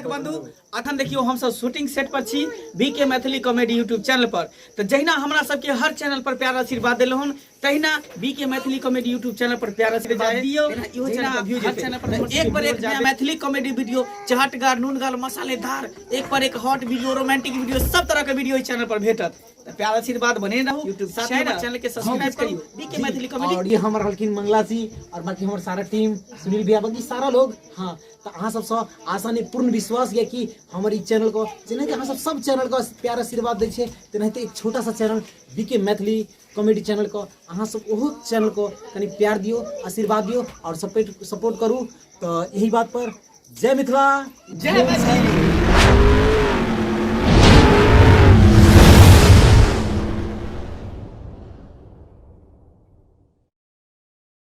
दर्शक बंधु, अखन देखियो हम सब शूटिंग सेट पर छी B K Maithili comedy YouTube channel पर। तो जहिना हमरा सबके हर चैनल पर प्यार आशीर्वाद देलहुँ, तहिना B K Maithili comedy YouTube channel पर प्यार आशीर्वाद दियौ। इहो चैनल पर व्यूज, हर चैनल पर एक पर एक नया मैथिली कॉमेडी वीडियो, चहटगर, नूनगर, मसालेदार, एक पर एक हॉट वीडियो, रोमांटिक वीडियो, सब तरह के वीडियो इस चैनल पर भेटत। तो प्यार आशीर्वाद बने रहू, यूट्यूब साथ में चैनल के सब्सक्राइब करियो, बी के मैथिली कॉमेडी। और ये हमर रहलखिन मंगला जी और बाकी हमर सारा टीम, सुनील भैया, बाकी सारा लोग। हाँ, तो अहाँ सबसँ आशा नहीं, पूर्ण विश्वास यऽ कि हमर ई चैनल को, जेनाकि अहाँ सब सब चैनल को प्यार आशीर्वाद दै छियै, तेनाहिते एक छोटा सा channel B K Maithili comedy channel को अहाँ सब ओहो चैनल को कनि प्यार दियौ, आशीर्वाद दियौ और सपोर्ट करू। तो यही बात पर जय मिथिला, जय मैथिली।